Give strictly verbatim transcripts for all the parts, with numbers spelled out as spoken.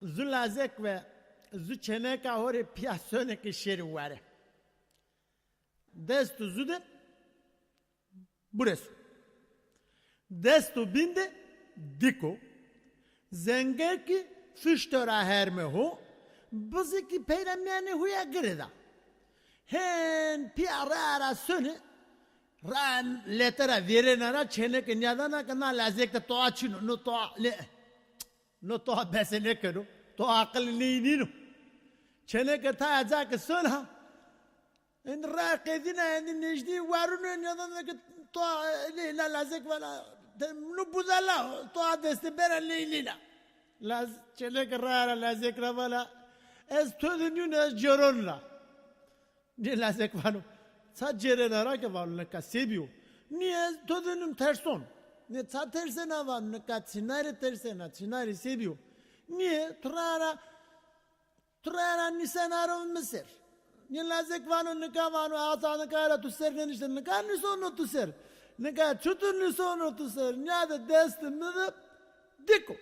Zu lazek ve zu çêneka ho rê pîya sonê ke şêrî ware. Dest û zu de burêso. Dest û bîn de dîk o. Zengekî fişto ra herme ho, bizikî peyra mîyanê ho ya girêda. Hên pîya raya ra sonê, raya lete ra vêrena ra, çêneke nîyadana ke na lazek de toa çin o, no toa lê. No toa bese nêkeno, toa aqilê ney nîno. Çêneke taya ca ke sona, êndî raya qedîna, êndî nêjdî warûn o, nîyadana ke toa lê, na lazek vana, te, no buza la, toa destê bera ley nîna. Laz-, çêneke raya ra lazek ra vana, ez to de nîno, ez cêron ra. Nê lazek vano, ça cêrena ra ke? Vano, nika se bîyo? Nîye, ez to de nîm, terson. Nê, ça tersena? Vano, nika çinarî tersena, çinarî, se bîyo? Nîye, tu raya ra, tu raya ra nîsena ro mi ser. Nê lazek vano, nika, vano, ata nika ra tu ser nênîşte, nika nîsono tu ser. Nika çutur nîsono tu ser? Nîya de destê mi de dîk o.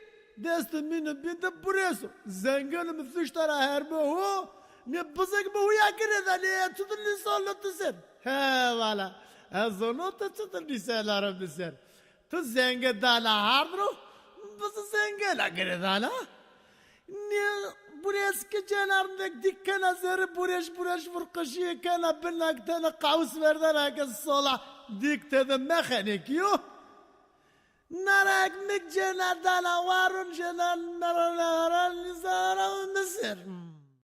Destê mi nê bîn de burêso. Zengênê mi fişta ra herme ho, nê bizek mi ho ya girêda, nê çutur nîsono tu ser? He vala, ez zono tu çutur nîsena ro mi ser. Tu zenge dana hard ro, bizi zengêna girêdana. Nê burês ke cêna rindek dîk kena zerrî, burêş burêş vurqişîye kena, binna ke tena qawis verdena ke sola, dîk tede mexenekîyo. Na ra ke mi cêna dana warûn, cêna merana ra nîsena ro mi ser.